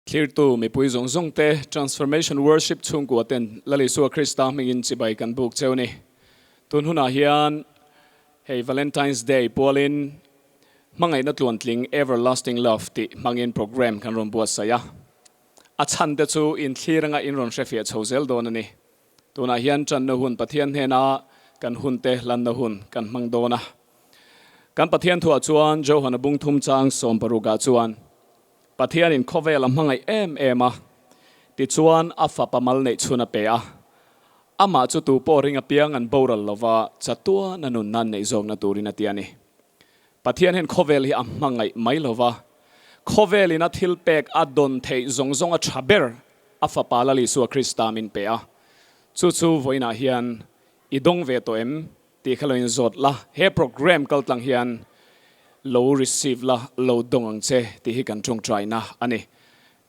Thlirtu mipui zawng zawng te Transformation Worship chhungkua ten Lal Isua Krista hmingin chibai kan buk cheu ni. Tun hunah hian hei Valentine's Day pualin hmangaihna tluantling Everlasting Love tih hmangin program kan rawn buatsaih a. A chhan te chu inthlir anga in rawn hrefiah chho zel dawn a ni. Tunah hian tanna hun Pathian hnena kan hunte hlanna hun kan hmang dawn a. Kan Pathian thuah chuan Johana bung thum chang sawmparukah chuan Pathianin khawvel a hmangaih em em a, tichuan a fapa mal neih chhun a pe a. Amah chu tu pawh ring apiang an boral lova chatuan a nun nan neih zawkna turin a ti a ni. Pathian hian khawvel hi a hmangaih mai lova, khawvelin a thil pek a dawn theih zawng zawng a tha ber a fapa Lal Isua Krista min pe a. Chu chu vawiinah hian i dawng ve tawh em tih kha lo inzawt la, he program kaltlang hian lo receive la, lo dawng ang che tih hi kan tawngtaina a ni.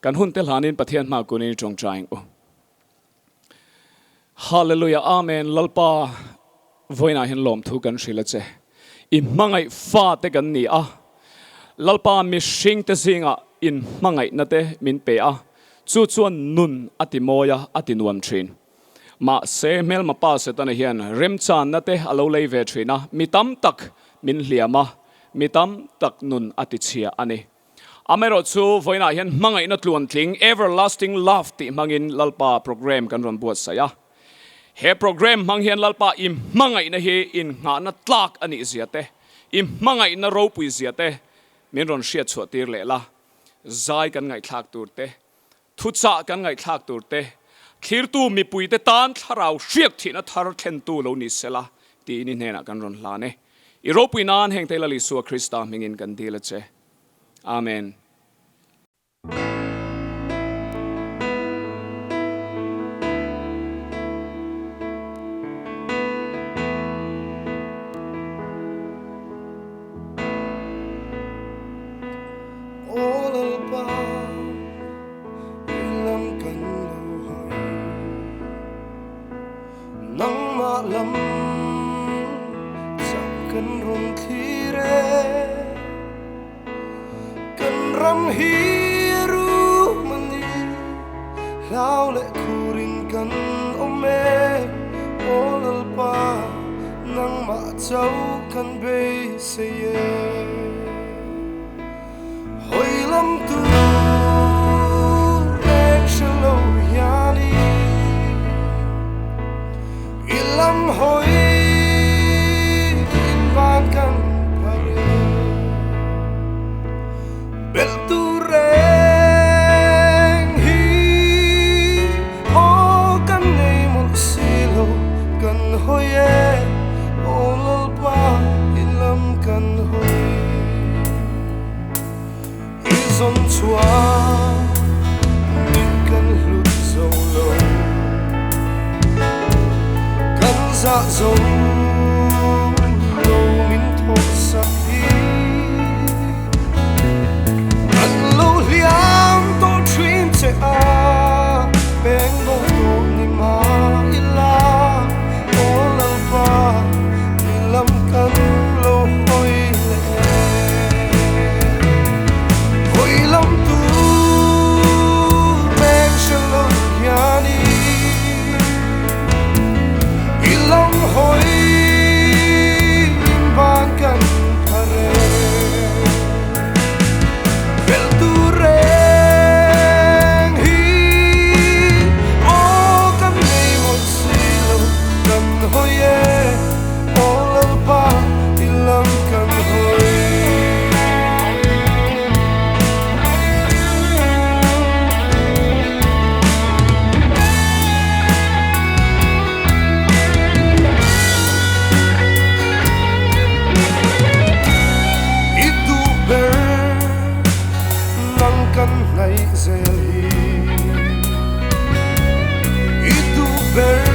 Kan hun te hlanin Pathian hma kunin i tawngtai ang u. Hallelujah Amen Lalpa vawiinah hian lawmthu kan hrilh a che. I hmangaih fa te kan ni a, Lalpa mihring te zingah in hmangaihna te min pe a, chu chuan nun a ti mawi a, a ti nuam thin. Mahse hmelma pa Setana hian remchanna te a lo lei ve thin a, mi tam tak min hliam a, mi tam tak nun a ti chhia a ni. Amaherawhchu vawiinah hian hmangaihna tluantling, everlasting love, tih hmangin Lalpa program kan rawn buatsaih a. He program hmang hian Lalpa i hmangaihna hi innghahna tlak a nih zia te, i hmangaihna ropui zia te min rawn hriatchhuah tir leh la. Zai kan ngaihthlak tur te, thuchah kan ngaihthlak tur te, thlirtu mipuite tan thlarau hriak thihna thar thlentu lo ni sela tiin i hnenah kan rawn hlan e. I ropui nan heng thei Lal Isua Krista hmingin kan dil a che. Amen. Aw Lalpa, i lam kan lo hawi, nangmah lam chak kan rawn thlir e. Kan ram hi a rum a ni, hlau leh khurin kan awm e. Aw Lalpa, nangmah chauh kan beisei e. Hawi lam tur reng hre lo hian i lam hawi in van kan phar e. Belh tur reng hi aw kan nei mawlh si lo kan hawi e, aw Lalpa i lam kan hawi. I zawn chhuah ni kan hlut zo lo, kan zah zo lo min thawh sak hi. Kan lo hliam tawh thin che a, peng bo tawh ni mah ila, aw Lalpa i lam kan lo hawi leh e. Hawi lam tur reng hre lo hian i lam hawi in van kan phar e. Belh tur reng hi aw kan nei mawlh si lo kan hawi e. Aw Lalpa i lam kan hawi. I duh ber nang kan hnaih zel hi. I duh ber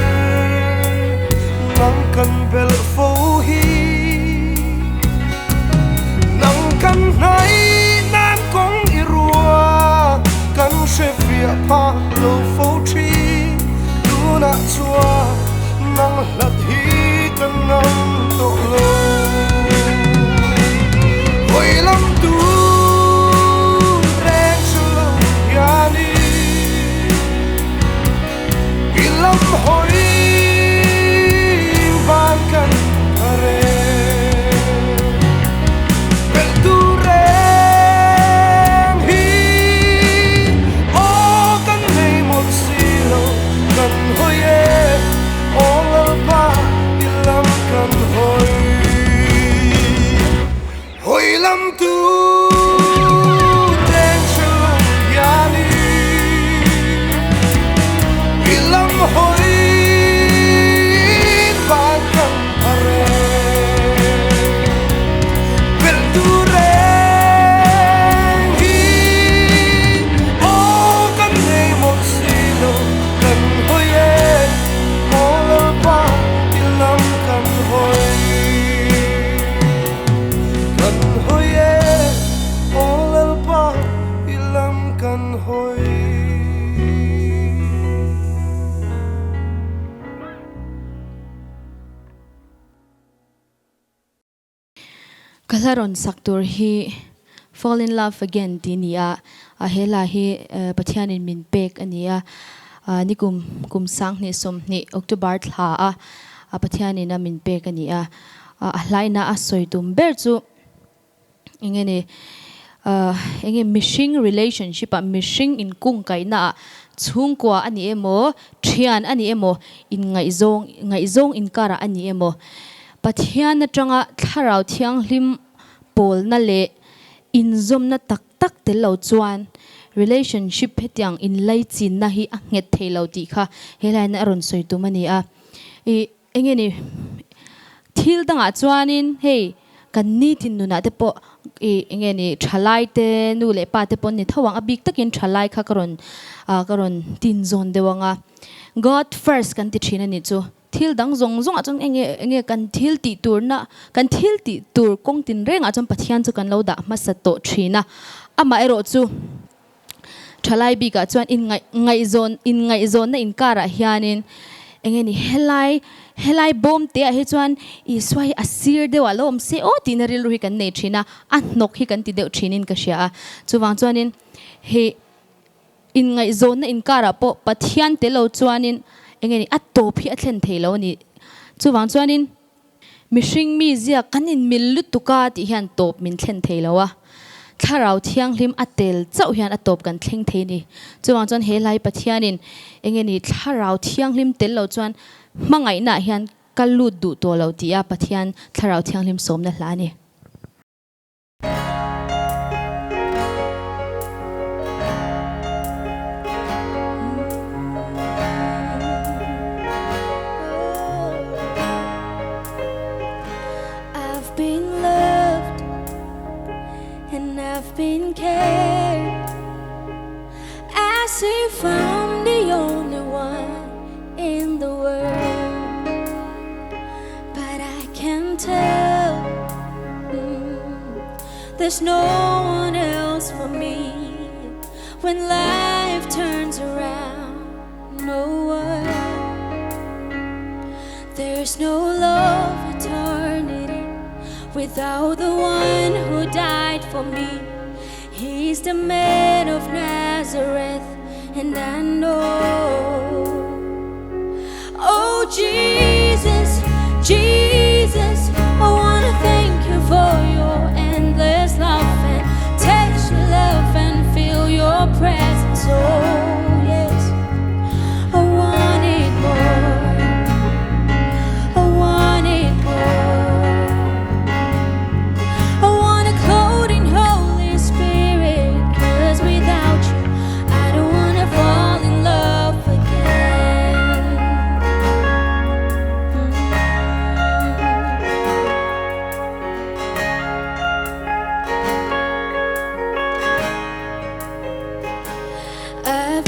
nang kan belh fo hi. Nang kan hnaih nan kawng i rua kan hre fiah phah lo fo thin. Tunah chuan nang hlat hi kan ngam tawh lo. Hawi lam tur reng hre lo hian i. Ka hla rawn sak tur hi Fall in love again tih ni a, a he hla hi Pathianin min pek a ni a, nikum kum 2020 October thla a Pathianin a min pek a ni a, a hlaina a sawi tum ber chu enge ni enge mihring relationship ah mihring inkungkaihna ah chhungkua a ni emaw thian a ni emaw inngaihzawng ngaihzawng inkarah a ni emaw Pathian atanga thlarau thianghlim pawlna leh inzawmna tak tak tel lo chuan relationship hetiang inlaichinna hi a nghet thei lo tih kha helaiin a rawn sawi tum a ni a. Ih enge ni thil dangah chuanin hei kan nitin nunah te pawh ih enge ni thalai te nu leh pa te pawn ni tho ang a bik takin thalai kha ka rawn ah ka rawn tin zawn deuh ang a. God first kan ti thin a nih chu. Thil dang zawng zawngah chuan enge enge kan thil tih turna kan thil tih tur kawng tinrengah chuan Pathian chu kan lo dah hmasa tawh thin a. Amaherawh chu thalai bikah chuan inngaih ngaihzawn inngaihzawnna inkarah hianin enge ni helai helai bawm te ah hi chuan Isua hi a sir deuh ah lo awm se aw tihna rilru hi kan nei thin a, a hnawk hi kan ti deuh thinin ka hria a. Chuvang chuanin hei Inngaihzawnna inkarah pawh Pathian tel lo chuanin eng nge ni a tawp hi a thlen thei lo a ni. Chuvang chuanin mihring mi ziak kan inmil lutuk a tih hian tawp min thlen thei lo a, Thlarau Thianghlim a tel chauh hian a tawp kan thleng thei a ni. Chuvang chuan he hlai Pathianin eng nge ni Thlarau Thianghlim tel lo chuan hmangaihnaah hian ka lut duh tawh lo tih a Pathian Thlarau Thianghlim sawmna hla a ni. I've been loved and I've been cared As if I'm the only one in the world But I can tell mm, There's no one else for me When life turns around No one There's no love eternity Without the one who died for me He's the man of Nazareth And I know Oh Jesus, Jesus I wanna thank you for your endless love And taste your love and feel your presence Oh yes, I want it more I want it more I wanna clothe in Holy Spirit 'Cause without you I don't wanna fall in love again I've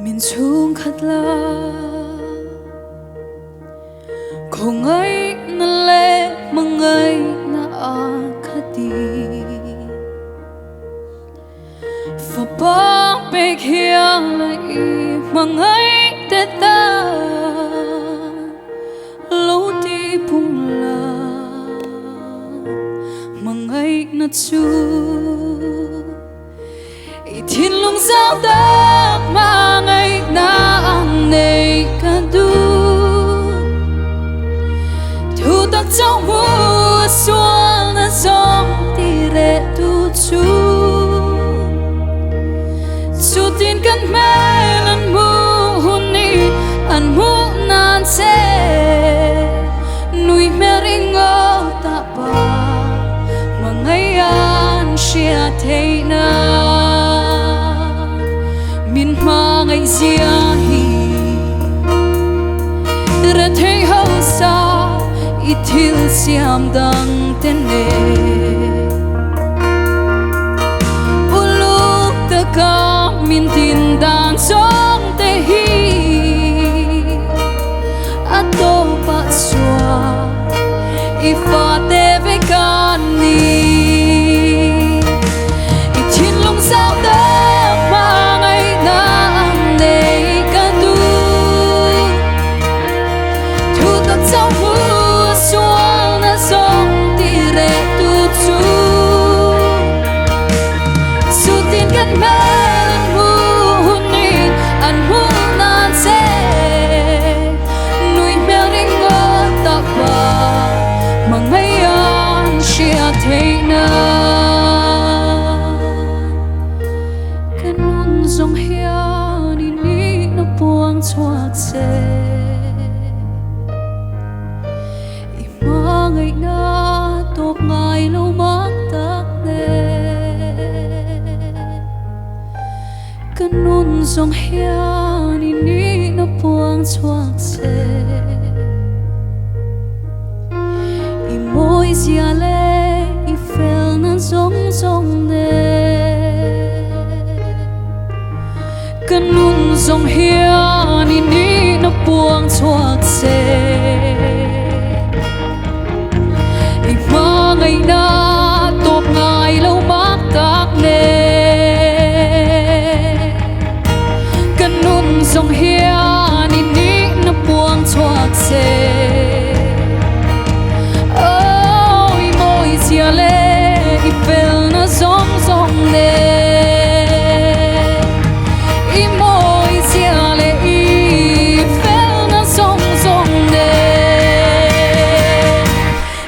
Min chhungkhat la Khawngaihna leh hmangaihna a khat i Fapa pek hial a i hmangaih te ta Lo ti pung la Hmangaihna chu I thinlung zau tak hmangaihna ang nei ka duh. Thu tak chauh hmu a sualna zawng ti reh tu chu. Chutin kan hmel an hmuh hun i an hmuh nan che nui hmel ringawt ah Pa hmangaih an hria theihna min hmangaih zia hi Rethei hausa i thil siam dang te nen Uluk taka min din dan zawng te hi A tawpah chuan i fate ve kan ni. I thinlung zau tak hmangaihna ang nei ka duh. Thu tak chauh hmu sualna zawng ti reh tu chu. Chutin kan hmel an hmu hun i an hmuh nan che. Nui hmel ringawt tak pa hmangaih an hria theihna. Ka nun zawng hian i nihna puang chhuak che. I hmangaihna tawp ngai lo mak tak nen. Ka nun zawng hian i nihna puang chhuak che. I mawi zia leh i felna zawng zawng nen. Ka nun zawng hian i nihna puang chhuak che. I hmangaihna tawp ngai lo mak tak nen. Ka nun zawng hian i nihna puang chhuak che. Aw i mawi zia leh i felna zawng zawng nen. I mawi zia leh i felna zawng zawng nen.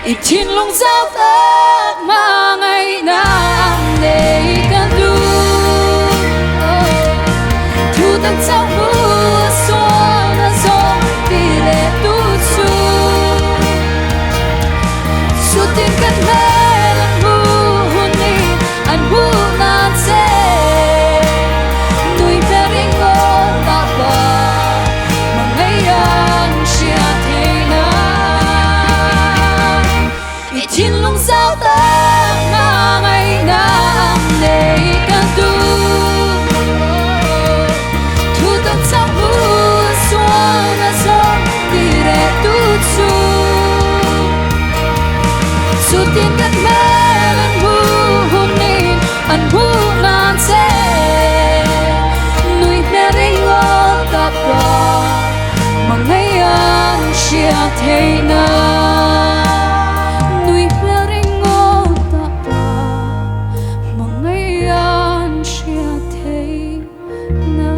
I thinlung zau tak hmangaihna ang nei ka duh. Thu tak chauh hmu sualna zawng ti leh tu chu. Chutin kan hmel an hmu hun i an hmuh nan che. Nui hmel ringawt tak pa hmangaih an hria theihna. I thinlung zau tak hmangaihna ang nei ka duh. Thu tak chauh hmu sualna zawng ti reh tu chu. Chutin kan hmel an hmu hunin an hmuh nan che. Nui hmel ringawt tak pa hmangaih an hria theihna. Nui hmel ringawt tak pa hmangaih an hria theihna.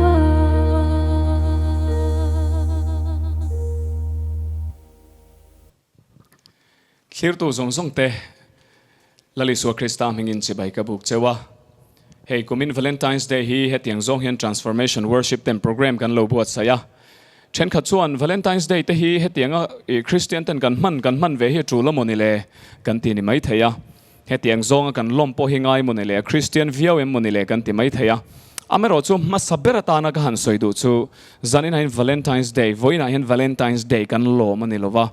Thlirtu zawng zawng te, Lal Isua Krista hmingin chibai ka buk cheu a. Hei kumin Valentine's Day hi hetiang zawng hian Transformation Worship ten program kan lo buatsaih a. Thenkhat chuan Valentine's Day te hi hetianga Christian ten kan hman kan hman ve hi a tul a maw ni le kan ti ni mai thei a. Hetiang zawnga kan lawm pawh hi ngai maw ni le, Christian viau em maw ni le kan ti mai thei a. Amaherawhchu hmasa ber atana ka han sawi duh chu zaninah hian Valentine's Day, vawiinah hian Valentine's Day kan lawm a ni lo va.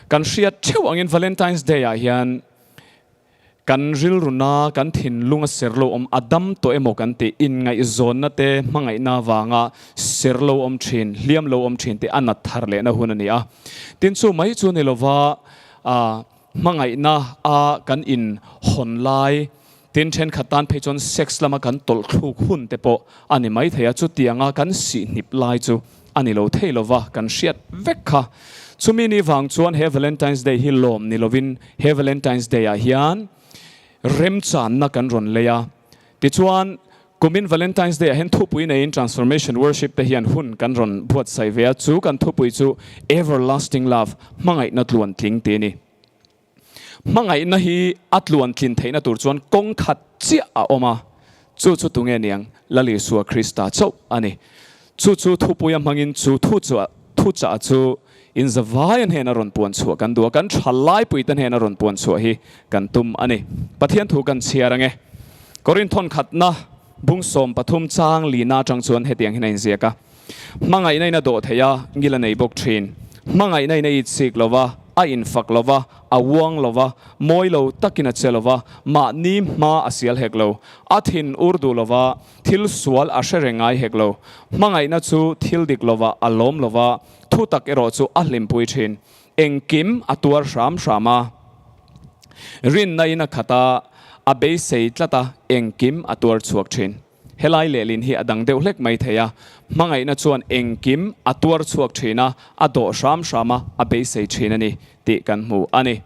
Kan hriat theuh angin Valentine's Day ah hian. Kan rilruna kan thinlung a ser lo awm a dam tawh emaw kan tih inngaihzawnna te hmangaihna vanga ser lo awm thin, hliam lo awm thin te a nat thar lehna hun a ni a. Tin chu mai chu ni lova hmangaihna a kan in hawn lai tin thenkhat tan phei chuan sex lama kan tawlh thluk hun te pawh a ni mai thei a, chutianga kan sihnip lai chu a ni lo thei lova kan hriat vek kha. Chumi ni vang chuan he Valentine's Day hi lawm ni lovin he Valentine's Day ah hian remchanna kan rawn lei a. Tichuan, kumin Valentine's Day ah hian thupui neiin Transformation Worship te hian hun kan rawn buatsaih ve a, chu kan thupui chu Everlasting Love, Hmangaihna Tluantling tih a ni. Hmangaihna hi a tluantlin theihna tur chuan kawng khat chiah a awm a, chu chu tunge niang? Lal Isua Krista chauh a ni. Chu chu thupuia hmangin chu thu thu chah chu in zavai a hnena rawn puan chhuah kan duh a, kan tha laipuite hnena rawn puan chhuah hi kan tum a ni. Pathian thu kan chhiar ange. Korinthon khatna bung 13 chang lina atang chuan hetiang hian a inziak a. Hmangaihna in a dawh thei a, ngil a nei bawk thin. Hmangaihna in a itsik lo va, a infak lo va, a uang lo va, mawi lo takin a che lo va, mahni hma a sial hek lo. A thin ur duh lo va, thil sual a hre reng ngai hek lo. Hmangaihna chu thil dik lo va, a lawm lo va, thu tak erawh chu a hlimpui thin. Engkim a tuar hram hram a. Rinna in a khat a, a beisei tlat a, engkim a tuar chhuak thin. Helai lehlin hi a dang deuh hlek mai thei a, hmangaihna chuan engkim a tuar chhuak thin a, a dawh hram hram a, a beisei thin a ni tih kan hmu a ni.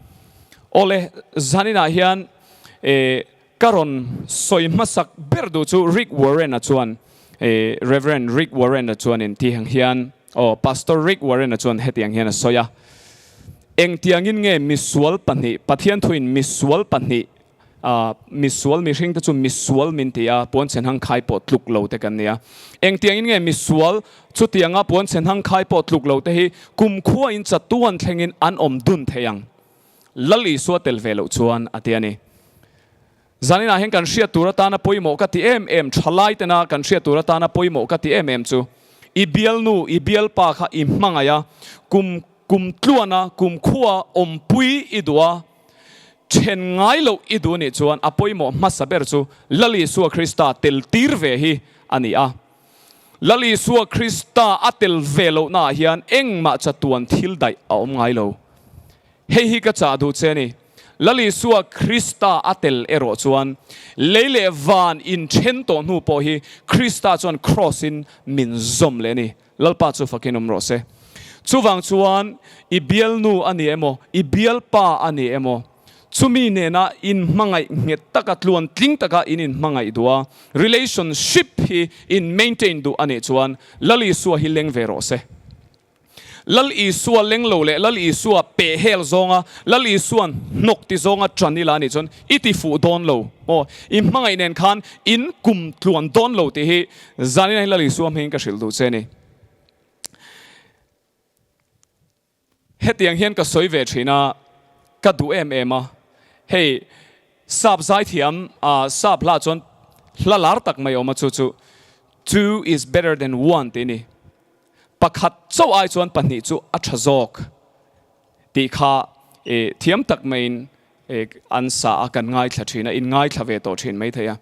Awle, zaninah hian eh ka rawn sawi hmasak ber duh chu Rick Warren-a chuan eh Rev. Rick Warren-a chuanin ti ang hian aw Pastor Rick Warren-a chuan hetiang hian a sawi a, Engtiangin nge misual pahnih, Pathian thuin misual pahnih A misual mihring te chu misual min ti a, puanchhe hnang khai pawh tluk lo te kan ni a. Engtiangin nge misual chutianga puanchhe hnang khai pawh tluk lo te hi kumkhua in chatuan thlengin an awm dun thei ang? Lal Isua tel ve loh chuan a ti a ni. Zaninah hian kan hriat tur atana pawimawh ka ti em em, thalai tena kan hriat tur atana pawimawh ka ti em em chu, i bialnu, i bialpa kha i hmangaih a, kum kum tluana kumkhua awmpui i duh a, Then ngai loh i duh nih chuan a pawimawh hmasa ber chu Lal Isua Krista tel tir ve hi a ni a. Lal Isua Krista a tel ve lohnaah hian engmah chatuan thil daih a awm ngai lo. Hei hi ka chah duh che a ni. Lal Isua Krista a tel erawh chuan lei leh van inthen tawh hnu pawh hi Krista chuan Kraws-in min zawm leh a ni. Lalpa chu fakin awm rawh se. Chuvang chuan i bialnu a ni emaw, i bialpa a ni emaw, chumi nena inhmangaih nghet taka, tluan tling taka in inhmangaih duh a, relationship hi in maintain duh a nih chuan Lal Isua hi leng ve rawh se. Lal Isua leng lo leh Lal Isua peh hel zawnga, Lal Isua'n hnawk ti zawnga ṭan ila a nih chuan i ti fuh dawn lo maw? I hmangaih nen khan in kum tluan dawn lo tih hi Zanin ah hian Lal Isua hmingin ka hrilh duh che a ni. Hetiang hian ka sawi ve thin a, ka duh em em a. Hei sap zaithiam sap hla chuan hla lar tak mai awm a chu chu Two is better than one tih a ni. Pakhat chauh ai chuan pahnih chu a tha zawk tih kha thiam tak maiin an sa a, kan ngaithla thin a, in ngaithla ve tawh thin maithei a.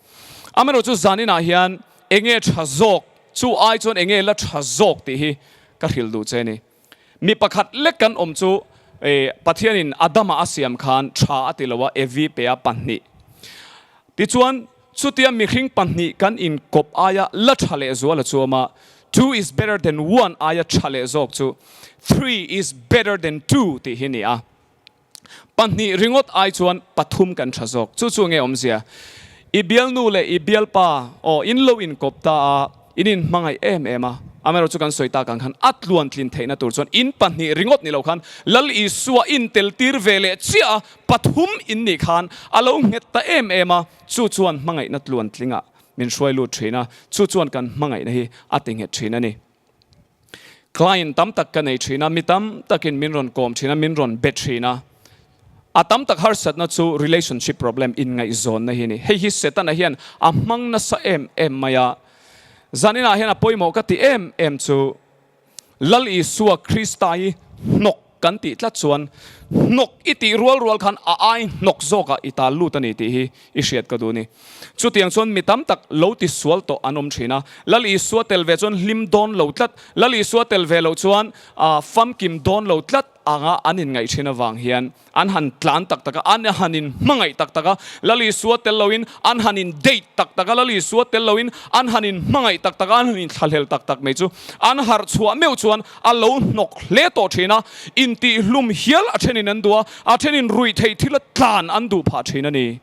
Amaherawhchu zaninah hian enge tha zawk, chu ai chuan enge la tha zawk tih hi ka hrilh duh che a ni. Mi pakhat lek kan awm chu Pathianin Adama a siam khan tha a ti lo a, Evi pe a pahnih. Tichuan chutia mihring pahnih kan inkawp aia la tha leh zual a chuam a, two is better than one aia tha leh zawk chu three is better than two tih hi ni a. Pahnih ringawt ai chuan pathum kan tha zawk. Chu chu nge awmzia? I bialnu leh i bialpa aw in lo inkawp ta a, in inhmangaih em em a. Amaherawhchu chu kan sawi tak ang khan a tluan tlin theihna tur chuan in pahnih ringawt ni lo khan Lal Isua intel tir ve leh chiah a, pathum in nih khan a lo nghet ta em em a, chu chuan hmangaihna tluan tlingah min hruai lut thin a, chu chuan kan hmangaihna hi a ti nghet thin a ni. Client tam tak ka nei thin a, mi tam takin min rawn kawm thin a, min rawn be thin a. A tam tak harsatna chu relationship problem, inngaihzawnna hi a ni. Hei hi Setana hian a hmang nasa em em mai a. Zaninah hian a pawimawh ka ti em em chu Lal Isua Krista hi hnawk kan tih tlat chuan Hnawk i tih rual rual khan a ai hnawk zawkah i tal lut a ni tih hi i hriat ka duh a ni. Chutiang chuan mi tam tak lo ti sual tawh an awm thin a. Lal Isua tel ve chuan hlim dawn lo tlat, Lal Isua tel ve loh chuan famkim dawn lo tlat anga an inngaih thin avang hian An han tlan tak tak a, an han in hmangaih tak tak a, Lal Isua tel loin an han in date tak tak a, Lal Isua tel loin an han in hmangaih tak tak a, an han in thlahlel tak tak mai chu an harh chhuah meuh chuan a lo hnawk hle tawh thin a, intihhlum hial a thenin an duh a, a thenin ruih theih thila tlan an duh phah thin a ni.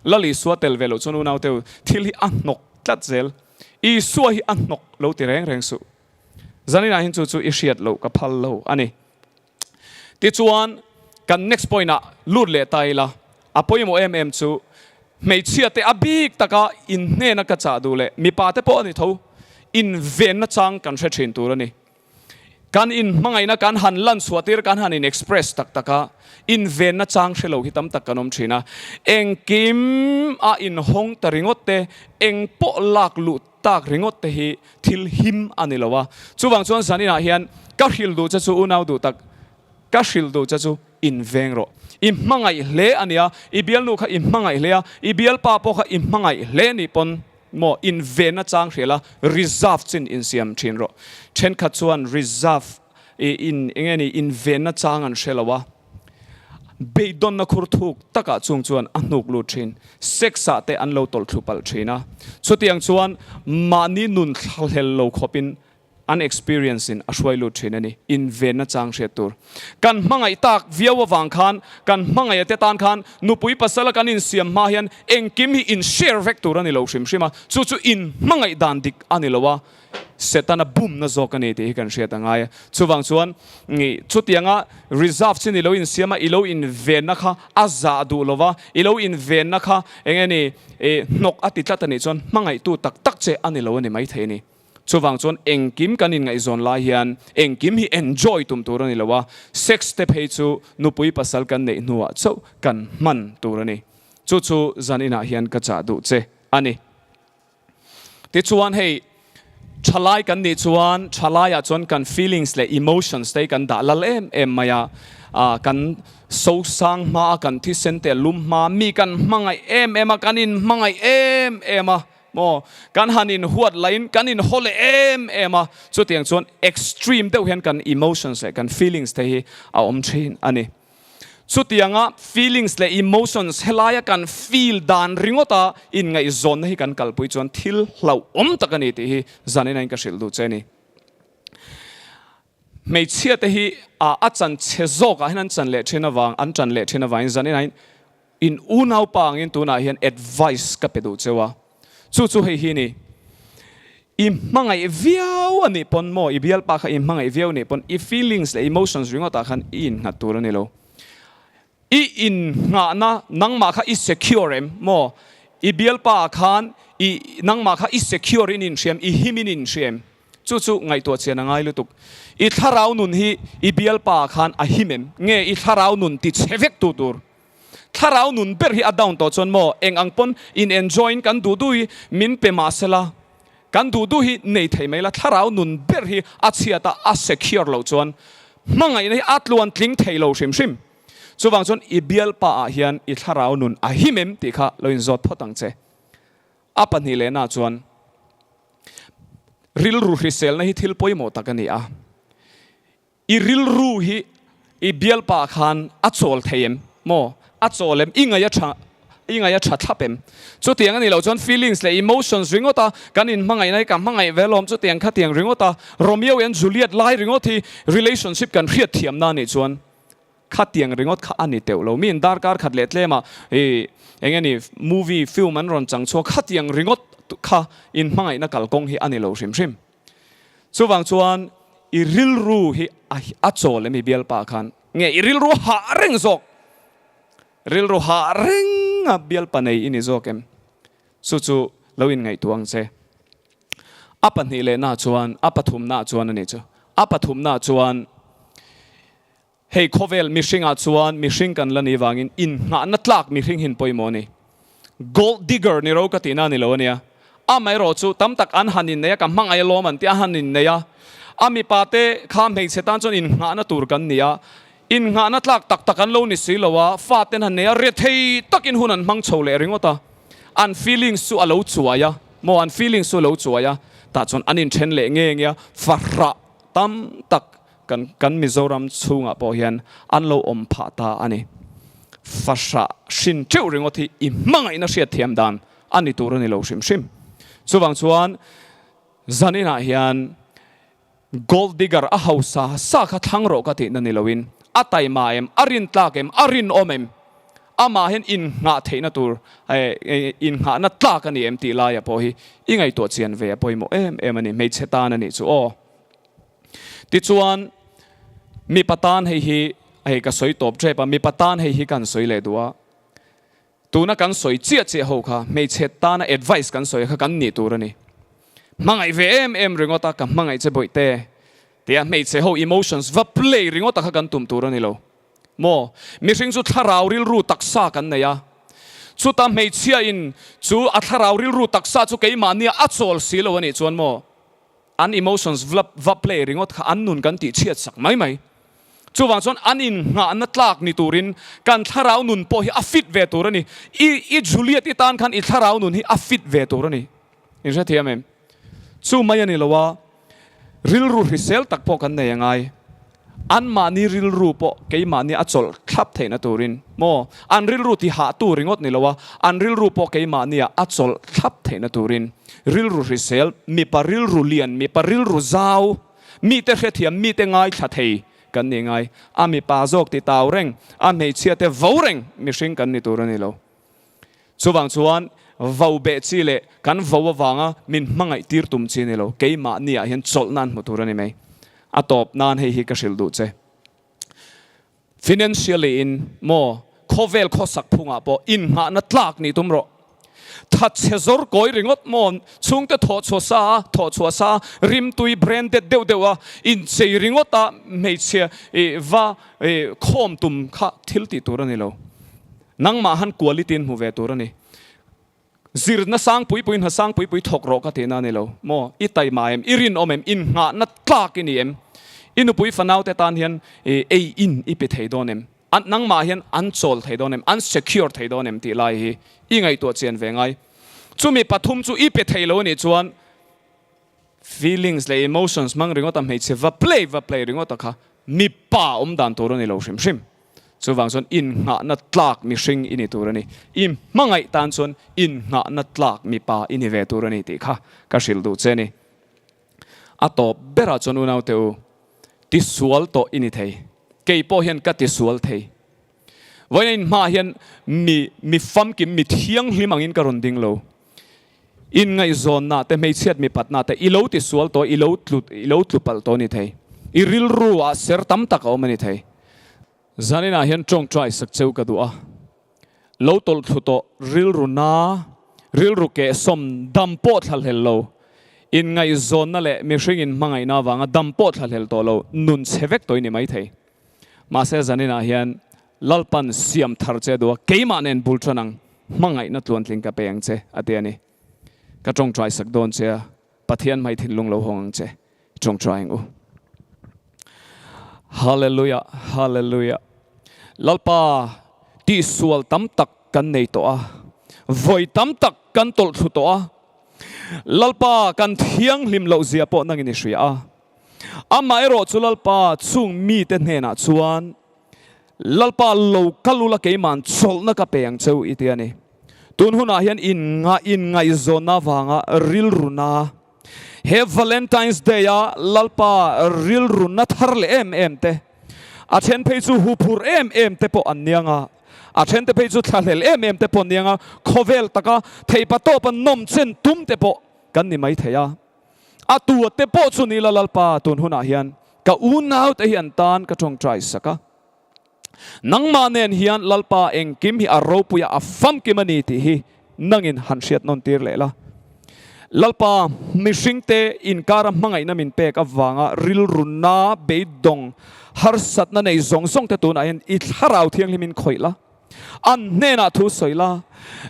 Lal Isua tel ve loh chuan unauteu thil hi a hnawk tlat zel. Isua hi a hnawk lo ti reng reng suh. Zaninah hian chu chu i hriat loh ka phal lo a ni. Tichuan, kan next point ah lut leh ta ila, a pawimawh em em chu hmeichhia te a bik taka inhnena ka chah duh leh mipa te pawh a ni tho, invenna chang kan hre thin tur a ni. Kan inhmangaihna kan han lan chhuah tir, kan han in express tak tak a, invenna chang hre lo hi tam tak kan awm thin a. Engkim a inhawng ta ringawt te, eng pawh lak luh tak ringawt te hi thil him a ni lo a. Chuvang chuan zaninah hian ka hrilh duh che chu unau duh tak, ka hrilh duh che chu inveng rawh. I hmangaih hle a nia, i bialnu kha i hmangaih hle a, i bialpa pawh kha i hmangaih hle nih pawn maw invenna chang hrial a, reserve chin insiam thin rawh. Thenkhat chuan reserve in enge ni invenna chang an hre lo a. Beidawnna khur thuk takah chung chuan a hnuk lut thin. Sex-ah te an lo tawlh thlu palh thin a. Chutiang chuan mahni nun thlahlel lo khawpin an experience-in a hruai lut thin a ni. Invenna chang hriat tur. Kan hmangaih tak viau avang khan, kan hmangaih te tan khan nupui pasala kan insiam hma hian engkim hi in share vek tur a ni lo hrim hrim a. Chu chu inhmangaih dan dik a ni lo a. Setana bumna zawk a ni tih hi kan hriat a ngai a. Chuvang chuan chutianga reserve chin i lo insiam a, i lo invenna kha a zah duh lo va, i lo invenna kha eng nge ni hnawk a ti tlat a nih chuan hmangaihtu tak tak che a ni lo a ni maithei a ni. Chuvang chuan engkim kan inngaihzawn lai hian engkim hi enjoy tum tur a ni lo a, sex te phei chu nupui pasal kan neih hnuah chauh kan hman tur a ni. Chu chu zaninah hian ka chah duh che a ni. Tichuan hei thalai kan nih chuan thalaiah chuan kan feelings leh emotions te hi kan dah lal em em mai a, ah kan sosang hma a kan thisen te a lum hma mi kan hmangaih em em a kan inhmangaih em em a maw kan han inhuat lahin kan inhaw leh em em a chutiang chuan extreme deuh hian kan emotions leh kan feelings te hi a awm thin a ni. Chutianga feelings leh emotions helaia kan feel dan ringawta inngaihzawnna hi kan kalpui chuan thil hlauhawm tak a ni tih hi zanin ain ka hrilh duh che a ni. Hmeichhia te hi a chan chhe zawkah hian an chan leh thin avang an chan leh thin avangin zanin ain in unaupa angin tunah hian advice ka pe duh cheu a. Chu chu hei hi ni, i hmangaih viau a nih pawn maw, i bialpa kha i hmangaih viau a nih pawn i feelings leh emotions ringawtah khan i innghat tur a ni lo. I innghahna nangmah kha i secure em maw? I bialpa ah khan i nangmah kha i secure in inhriam, i him in inhriam. Chu chu ngaihtuah chian a ngai lutuk. I thlarau nun hi i bialpa ah khan a him em? Nge i thlarau nun ti chhe vek tu tur? Thlarau nun ber hi a down tawh chuan maw eng ang pawn in enjoy in kan duh duh hi min pe mah sela kan duh duh hi nei thei mai la thlarau nun ber hi a chhiat a a secure loh chuan hmangaihna hi a tluan tling thei lo hrim hrim. Chuvang chuan i bialpa ah hian i thlarau nun a him em tih kha lo inzawt phawt ang che. A pahnih lehna chuan rilru hriselna hi thil pawimawh tak a ni a. I rilru hi i bialpa khan a chawl thei em? Maw? A chawl em? I ngaih a tha, i ngaih a tha thlap em? Chutiang a nih loh chuan feelings leh emotions ringawt a kan inhmangaihna hi ka hmangaih ve alawm chutiang khatiang ringawt a Romeo and Juliet lai ringawt hi relationship kan hriatthiamna a nih chuan khatiang ringawt kha a ni teuh lo. Miin darkar khat leh tlema i eng nge ni movie film an rawn chang chhuak khatiang ringawt kha inhmangaihna kalkawng hi a ni lo hrim hrim. Chuvang chuan i rilru hi a chawl em i bialpa khan nge i rilru hah reng zawk? Rilru hah reng a bialpa nei i ni zawk em? Chu chu lo inngaihtuah ang che. A pahnih leh na chuan, a pathum na chuan a nih chu. A pathum na chuan hei khawvel mihringah chuan mihring kan la nih vangin innghahna tlak mihring hin pawimawh a ni. Gold digger ni ro ka tihna a ni lo a nia. Amaherawh chu tam tak an han innei a, ka hmangaih alawm an ti a, an han innei a. A mipa te kha hmeichhe tan chuan innghahna tur kan ni a. Innghahna tlak tak tak an lo ni si lo a, faten han nei a, rethei takin hun an hmang chho leh ringawt a, an feelings chu a lo chuai a, maw an feelings chu a lo chuai a, tah chuan an inthen leh nge nge a, fahrah tam tak kan kan Mizoram chhungah pawh hian an lo awm phah ta a ni. Fahrah hrin teuh ringawt hi i hmangaihna hriatthiam dan a ni tur a ni lo hrim hrim. Chuvang chuan zaninah hian Gold digger a hausa sa kha thlang rawh ka tihna ni loin a taima em, a rintlak em, a rinawm em, amah hian innghah theihna tur innghahna tlak a ni em tih laia pawh hi i ngaihtuah chian ve a pawimawh em em a ni, hmeichhe tan a nih chu aw. Tichuan mipa tan hei hi hei ka sawi tawp tep a, mipa tan hei hi kan sawi leh duh a, Tuna kan sawi chiah chiah ho kha hmeichhe tana advice kan sawi kha kan nih tur a ni. Hmangaih ve em em ringawt a, ka hmangaih che bawihte tia hmeichhe ho emotions va play ringawt a kha kan tum tur a ni lo maw? Mihring chu thlarau rilru taksa kan nei a, chuta hmeichhia in chu a thlarau rilru taksa chu keimahnia a chawl si lo a nih chuan maw an emotions va play ringawt kha an nun kan tihchhiat sak mai mai. Chuvang chuan an innghahna tlak ni turin kan thlarau nun pawh hi a fit ve tur a ni. I i Juliet i tan khan i thlarau nun hi a fit ve tur a ni. In hrethiam em? Chu mai a ni lo a, rilru hrisel tak pawh kan nei a ngai. Anmahni rilru pawh keimahni a chawlh thlap theihna turin maw? An rilru ti hahtu ringawt ni lo a, an rilru pawh keimahnia a chawlh thlap theihna turin rilru hrisel, mipa rilru lian, mipa rilru zau, Mite hrethiam, mite ngaithla thei kan ni ngai. A mipa zawk ti tau reng, a hmeichhia te vo reng mihring kan ni tur a ni lo. Chuvang chuan vo beh chi leh kan vo avanga min hmangaih tir tum chi a ni lo. Keimahni ah hian chawlh nan hmu tur a ni mai. A tawp nan hei hi ka hrilh duh che. Financially in maw khawvel khawsak phungah pawh innghahna tlak nih tum rawh. Thatchhe zawr kawi ringawt maw chhungte thawh chhuah sa a, thawh chhuah sa rimtui branded deuh deuh a inchei ringawt a hmeichhia i va i khawm tum kha thil tih tur a ni lo. Nangmah han quality in hmu ve tur a ni. Zirna sang pui pui hna sang pui pui thawk rawh ka tihna a ni lo maw? I taima em? I rinawm em? Innghahna tlak i ni em? I nupui fanaute tan hian ei in i pe thei dawn em? An nangmah hian an chawl thei dawn em? An secure thei dawn em tih lai hi i ngaihtuah chian ve ngai. Chumi pathum chu i pe thei lo a nih chuan feelings leh emotions hmang ringawta hmeichhe va play va play ringawta kha mipa awm dan tur a ni lo hrim hrim. Chuvang chuan innghahna tlak mihring i ni tur a ni. I hmangaih tan chuan innghahna tlak mipa i ni ve tur a ni tih kha ka hrilh duh che a ni. A tawp berah chuan unaute u, tisual tawh i ni thei. Kei pawh hian ka tisual thei. Vawiin a inhmaah hian mi mi famkim, mi thianghlim angin ka rawn ding lo. Inngaihzawnna te, hmeichhiat mipatna te i lo tisual tawh, i lo tlu, i lo tlu palh tawh a ni thei. I rilru ah ser tam tak a awm a ni thei. Zaninah hian tawngtai sak cheu ka duh a, lo tawlh thlu tawh rilru na, rilru kehsawm dam pawh thla hlel lo, inngaihzawnna leh mihring inhmangaihna avanga dam pawh thla hlel tawh lo, nun chhe vek tawh i ni mai thei. Mahse zaninah hian Lalpan siam thar che a duh a, keimah nen bul tan ang, hmangaihna tluantling ka pe ang che, a ti a ni. Ka tawngtai sak dawn che a, Pathian hmai thinlung lo hawng ang che, tawngtai ang u. Hallelujah, Hallelujah. Lalpa, tihsual tam tak kan nei tawh a, vawi tam tak kan tawlh thlu tawh a, Lalpa kan thianghlim loh zia pawh nangin i hria a. Amaherawh chu Lalpa chung mite hnenah chuan, Lalpa lo kal ula keima'n chawlhna ka pe ang cheu i ti a ni. Tun hunah hian innga inngaihzawnna avanga rilruna, he Valentine's Day a Lalpa rilruna thar leh em em te, a then phei chu huphurh em em te pawh an niang a, a then te phei chu thlahlel em em te pawh an niang a, khawvel taka theihpatawpa nawmchen tum te pawh kan ni maithei a. A tua te pawh chu ni la Lalpa tun hunah hian ka unau te hi an tan ka tawngtai sak a. Nangmah nen hian Lalpa engkim hi a ropui a, a famkim a ni tih hi nangin han hriat nawn tir leh la. Lalpa mihring te inkara hmangaihna min pek avanga rilruna beidawng harsatna nei zawng zawng te tunah hian i thlarau thianghlimin khawih la. An hnenah thu sawi la,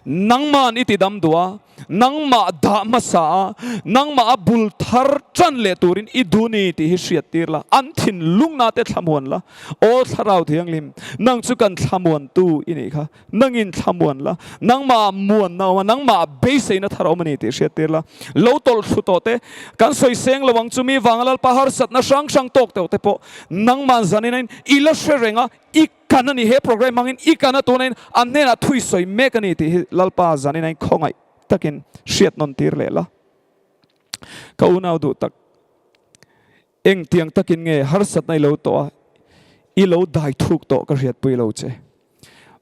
nangman i ti dam duh a. Nangmah dah hmasa a, nangmah a bul thar tan leh turin i duh ni tih hi hriat tir la, an thinlungna te thlamuan la. Aw Thlarau Thianghlim, nang chu kan thlamuantu i nih kha. Nangin thlamuan la, nangmah muanna a awm a, nangmah beiseina thar a awm a ni tih hriat tir la. Lo tawlh thlu tawh te, kan sawi seng lo ang chu mi vanga Lalpa harsatna hrang hrang tawk teuh te pawh nangmah zanin i la hre reng a, i kan a ni, he program hmangin i kan a tunain an hnenah thui sawi mek a ni tih hi Lalpa zanin khawngaih takin hriat nawn tir leh la. Ka unau duh tak, engtiang takin nge harsatna i lo tawh a, i lo dai thuk tawh ka hriatpui lo che.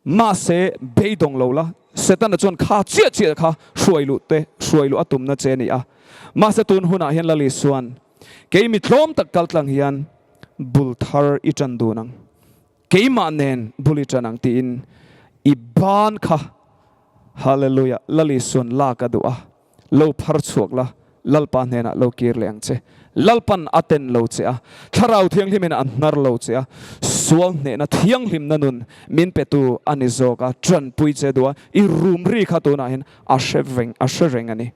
Mahse, beidawng lo la, Setana chuan kha chiah chiah kha hruai luh te hruai luh a tumna che a ni a. Mahse tun hunah hian Lali chuan, Kei mi tlawm tak kal tlang hian bul thar i tan dun ang, keimah nen bul i tan ang tiin i ban kha Hallelujah Lali chuan lak a duh a, lo phar chhuak la, Lalpa hnenah lo kir leh ang che. Lalpan a ten lo che a, Thlarau Thianghlimin a hnar lo che a, sual hnehna thianghlimna nun min petu a ni zawk a, tanpui che duh a, i rum ri kha tunah hian a hre veng a hre reng a ni.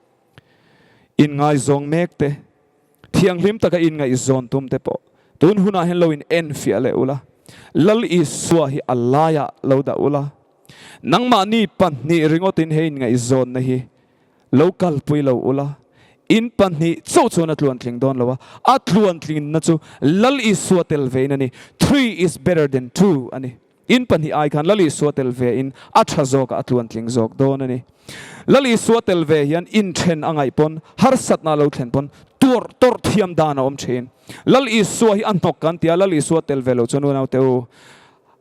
Inngaizawng mek te, thianghlim taka inngaihzawn tum te pawh tun hunah hian lo in enfiah leh ula, Lal Isua hi a laiah lo dah ula, nangmahni pahnih ringawtin he inngaihzawnna hi Lo kalpui lo ula, in pahnih chauh chuan a tluantling dawn lo a, a tluantlingna chu Lal Isua tel vein a ni. Three is better than two a ni. In pahnih ai khan Lal Isua tel vein a tha zawk a, a tluantling zawk dawn a ni. Lal Isua tel ve hian inthen a ngaih pawn, harsatna a lo thlen pawn tuarh tawrh thiam dan a awm thin. Lal Isua hi a hnawk kan ti a, Lal Isua tel ve lo chuan unaute u,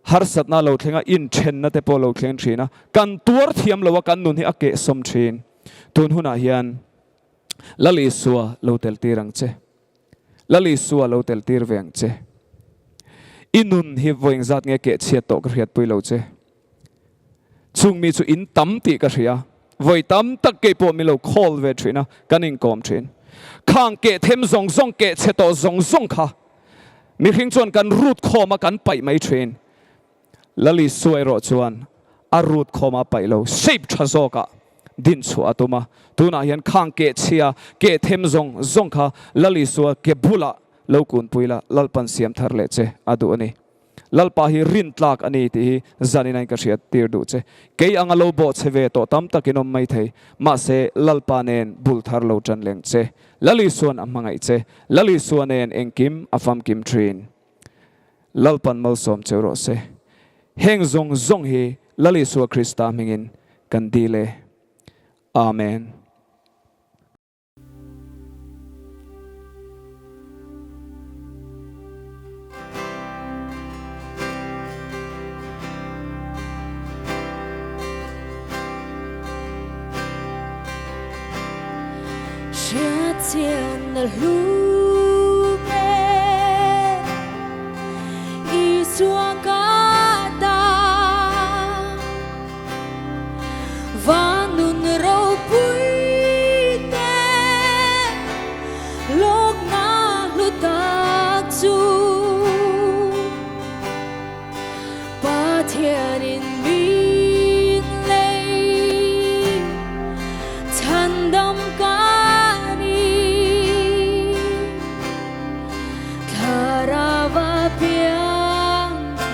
Harsatna lo thleng a, inthenna te pawh lo thleng thin a, kan tuar thiam lo a, kan nun hi a kehsawm thin. Tun hunah hian Lal Isua lo tel tir ang che. Lal Isua lo tel tir ve ang che. I nun hi vawi engzat nge kehchhiat tawh ka hriatpui lo che. Chung mi chu in tam tih ka hria. Vawi tam tak kei pawh min lo call ve thin a, kan inkawm thin. Khang keh them zawng zawng, keh chhe tawh zawng zawng kha Mihring chuan kan rut khawm a kan paih mai thin. Lali Suai erawh chuan a rut khawm a paih lo, shape tha zawkah din chhuah a tum a. Tunah hian khang keh chhia, keh them zawng zawng kha Lali Sua ke bulah lo kunpui la, Lalpan siam thar leh che a duh a ni. Lalpa hi rintlak a ni tih hi zanin ka hriat tir duh che. Kei anga lo bawh che ve tawh tam takin awm mai thei. Mahse, Lalpa nen bul thar lo tan leng che. Lal Isuan a hmangaih che. Lal Isua nen engkim a famkim thin. Lalpan malsawm cheu rawh se. Heng zawng zawng hi Lal Isua Krista hmingin kan dil e. Amen. Hriatchian a hlu ber Isua ka ta Van nun ropui te lawkna hlu tak chu Pathianin min lei chhandam ka ni Thlarau a piang ta.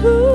thu.